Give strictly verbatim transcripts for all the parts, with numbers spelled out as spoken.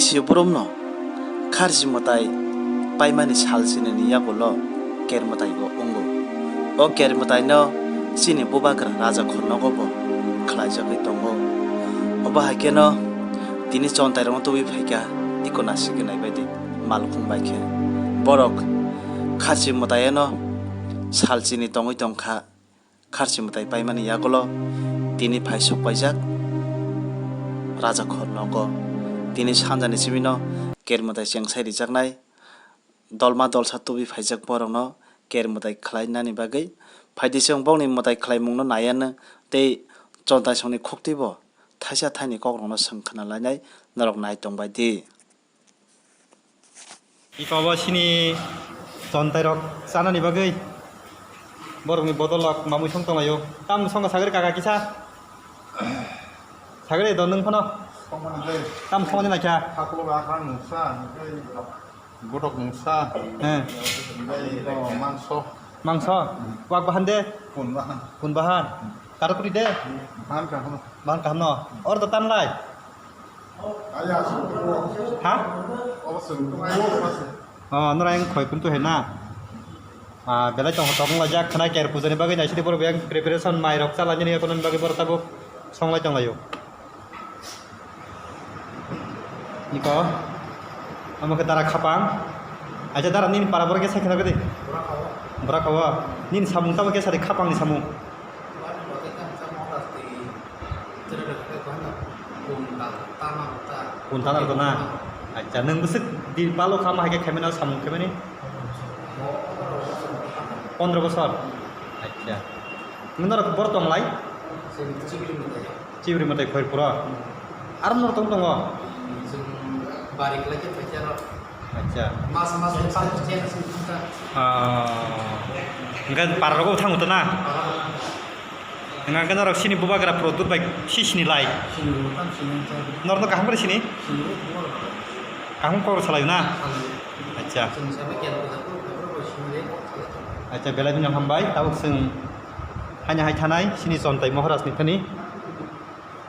Sibrum no kharchi mwtai paimani sal sinini yagulo ker mwtai bo wngo. O ker mwtai no chini bubagra raja khornogo bo khlaijagwi tongo. Obo hai kheno tini chontai rokno tubui phaikha iko nasikhe naibaidi malkhung bai khe. Borok kharchi mwtai no sal chini tongwi tongkha. Kharchi mwtai paimani yagulo tini phai sok paijak raja khornogo. Tini sanjani simi no ker mwtai chengsai rijaknai dolma dolsa tubui phaijak borokno ker mwtai khlai nani bagwi. Phaidi chwng bokni mwtai khlaimungno naiya nw tei chontai songni khukti bo thaisa thaini kokrokno swng khna lainai norok nai tong bai di. Iko bo sini chontai rok chanani bagwi borokni bodol rok mamui song tonglaio. Tam song sagri kaka kisa. Sagri do nwng phano. Songmani dai. Tam songmani nakha. Haklo rakha nungsa, nungsa. Botok nungsa. He. Nungsa. Mangso. Wak bahan de? Pun bahan. Pun bahan. Karo kuri de? Bahan kaham. Bahan kaham no. Or do tan lai. Ha? Oh, norang khoi kuntu hai na. Ah, belai tong tong la jak khna ker puja ni bagwi nai sidi boro beng preparation mai rok chala nini kono bagwi boro tabuk song lai tong laio. Niko. Amo ke dara khapang. Aja dara nini para boro ke sai khna gede. Bora khawa. Nini samung tamo ke sari khapang ni samung. Kun tana rwna? Acha, nwng bwswk di palo kha ma hai khe khaimani samung khaimani? Pondro bosor? Acha. Nwng norok bor tong lai? Chibri mwtai Khoirpuro? Aro norok tong tongo? Acha. Mas mas ni pang chen sing kha. Ah. Hingke para rogo thang uto na? Hingke norok sini bubagra product bai si sini lai. Norok no kaham kori sini? Kaham kok salai na? Acha. Acha, belai bini hambai. Tabuk sing hanya hai thanai sini chontai Maharaj ni thani.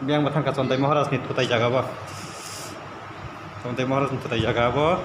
Biyang bo thangkha Chontai Maharaj ni thutai jaga bo. Chontai Maharaj ni thutai jaga bo.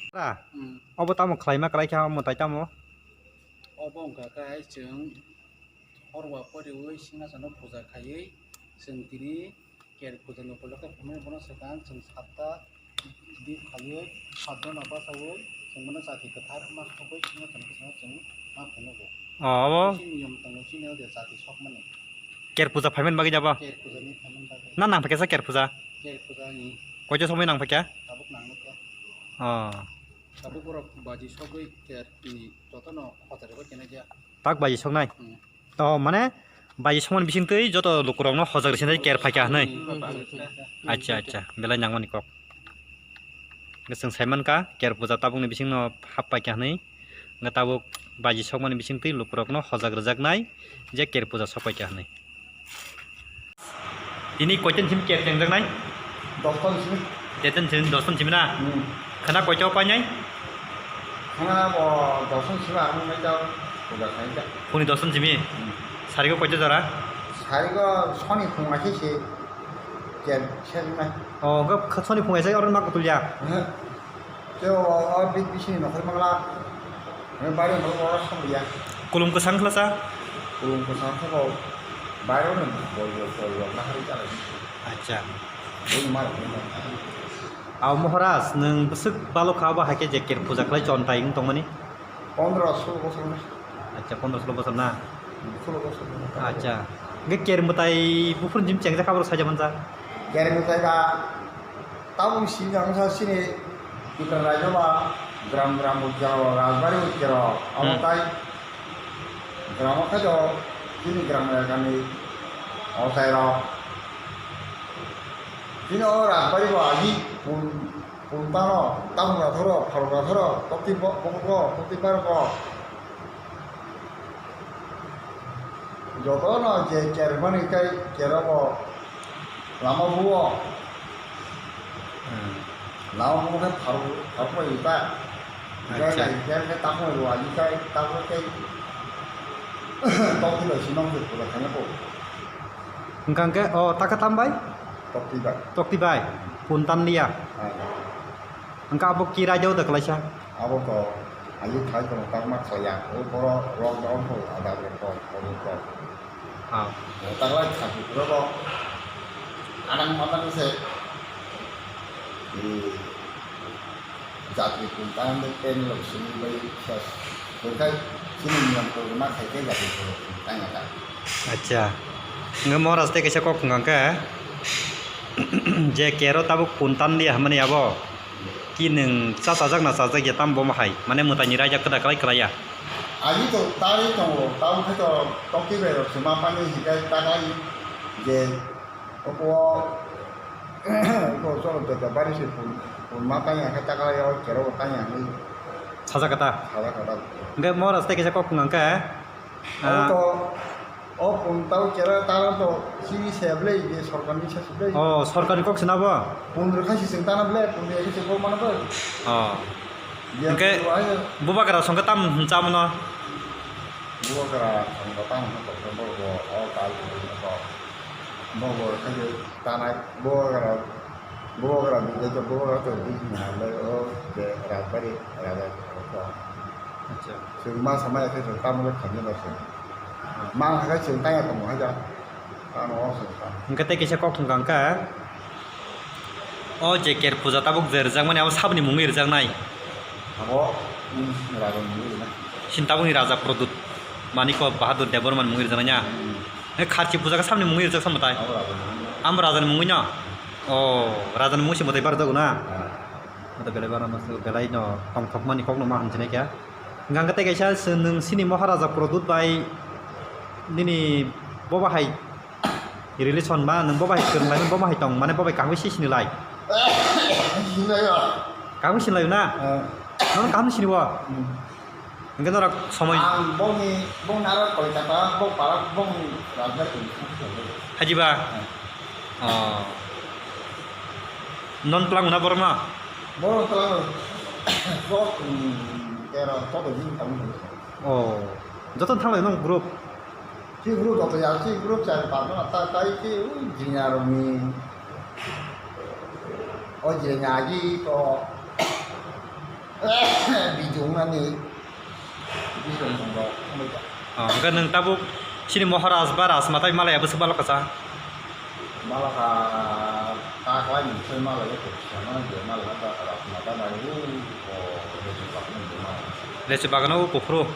Ra? Hmm. Obo tamo khlaima kwlai kha, omo tai tamo? Obo wngkha khe chwng horwa poriwi singhasono puja khaiwi chwng tini ker puja ni upolokhe phunukgo, bono swkang chwng satta di khaiwi satjona bachaui chwng bono chati kwthar ma khogwi singhasono bwskango chwng ma phunukgo. Oh, obo? Chini niyom tongo, chini o de chati sokmani. Ker puja phaimani bagwi jabo? Ker puja ni phaimani bagwi. Na nang phaikha sa ker puja? Ker puja ni. Koito somoi nang phaikha? Tabuk nang nukya. Oh. Tabuk borok baji sogwi ker ni jotono hojarwi khenai khe. Tak baji soknai? Hmm. To mane baji sokmani bisingtwi joto lukurokno hojak rwsinai ker phaikha hwnwi? Hmm. Acha, acha, belai nangmani kok. Hwnkhe chwng saimankha ker puja tabukni bisingno hap paikha hwnwi. Hwnkhe tabuk baji sokmani bisingtwi lukurokno hojak rwjaknai je ker puja sok paikha hwnwi. Tini koitan simi ker chengjaknai? Dostan simi. Koitan simi, dostan simi na? Hmm. Khana koito painai? Khana bo dostan simi ang nai ta puja khainai ta. Phuni dostan simi? Hmm. Sarigo koito jora? Sarigo soni phunga se se ker se nai. Oh, go soni phunga se oro ma kutulya? Hmm. Te o, o bit bisini nokhor mangla. Bari nokhor oro samliya. Kulum kwsang khlasa? Kulum kwsang khe bo bairo ni bol bol bol bol nahari chalai. Acha. Bini mar ni. Aw Moharaj, nwng bwswk balo kha ba hai khe je ker puja khlai chon tai wng tongmani? Pondro solo bosor na. Acha, pondro solo bosor na? Solo bosor na. Acha. Ge ker mwtai buphur jim chengja kha borok saja manja. Ker mwtai ba Tabuk sini ang sa sini Tipra rajyo ba gram gram bo kero, rajbari bo kero, abo Hmm. tai gram o khajo chini gram rajani o tai rok. Chini o rajbari bo agi pun, pun tano, tabuk rathoro, pharok rathoro, tokti bo, bo, bo, tokti par bo. Jotono je kermani kai kerobo lama buo. Hmm. Lama buo khe pharu, pharu bai ta. Acha. Jai jai jai khe takmo ruani kai, takmo kai. Tokti bai sinong je pura khanya ko. Hwnkha hwnkhe, o, taka tam bai? Tokti bai. Tokti bai. Pun tan liya. Ah. Hwnkha abo kirai deo da kalaisa? Abo to ayu thai kono takma khlaiya. O boro lockdown ko ada ko ko ko ko. Ah. O taklai khasu pura bo. Anang matang se. Eh, jatri pun tang de pen lo sini bai ses. Hwnkha sini niam ko ma khai ke jatri pun tang ya ta. Acha. Nge moras te kaisa kok hwnkha khe. Je kero tabuk pun tan liya hamani abo. Ki nwng cha chajak na chajak ya tam bo ma hai, mane mwtai ni raida kwda kwlai kwlai ya. Ani to tari tongo, tamo khe to tokti bai rok se ma pani hikai takai je opo ko cholo to to bari se pun, pun ma tanya khe takai o kero tanya ni. Sajak kata. Sajak kata. Hingke moras te kisa kok hwnkha khe. Abo Ah. To, o pun tau kera tara to sini se ble, ye sorkar ni se ble. Oh, sorkar ni kok sina bo? Pun rwkha si sing tana ble, pun rwkha si kok mana ble. Oh. Ye Hingke pun ayo. Bubagra songke tam hwncha mono? Bubagra songke tam hwncha bo, bo, o kal ko, bo, bo, rwkha si tanai, bubagra, bubagra, bubagra to, bubagra to, bubagra to, bubagra to, Acha. Chwng ma sama ya khe chwng tamo khe khamya no chwng. Ah. Ma hakhe chwng tanya tongo haja. Tamo o chwng ta. Hwnkhe tei kisa kok thwngkha hwnkha. O je ker puja tabuk je rwjakmani abo saboni mungwi rwjaknai? Abo, um, raja ni mungwi rwjaknai. Sini tabukni raja Pradyut Manikya Bahadur Debbarma ni mungwi rwjaknai ya? Hmm. He kharchi puja khe saboni mungwi rwjak samo tai? Abo raja ni mungwi. Amo raja ni mungwi no? O, raja ni mungwi se mwtai barjak na? Ah. Abo belai barama se belai no tongthokmani kokno ma hamjinai kha. Hingkha khe tei kaisa se nwng sini Maharaja Pradyut bai nini bo bahai relation ba nwng bo bahai kwrwng lai bo bahai tong mane bo bai kaham se sini lai. Sini lai ya. Kaham sini lai na? Eh. Nono kaham sini bo? Hmm. Hingke norok somoi Ang bongni, bongni aro Kolkata, bong para, bongni rajda tong. Hajiba? Hmm. Oh. Non twlang na borok no? Borok twlang. Borok, um, tero, todo din tang. Oh. Joto thang lai nong group? Chi group joto ya, chi group char pa no ta kai ke u jinya rok ni. O jinya ji ko. Bijung ani. Bijung monggo, monggo. Oh, hingke nwng tabuk sini Maharaj ba Rajma tai malaya bwswk balo kwchang? Malakha ta kwlai ni se malaya kwchang, je malaya ba Rajma ta nai, o, o, lechu bagano je malaya. Lechu bagano o kuphuru?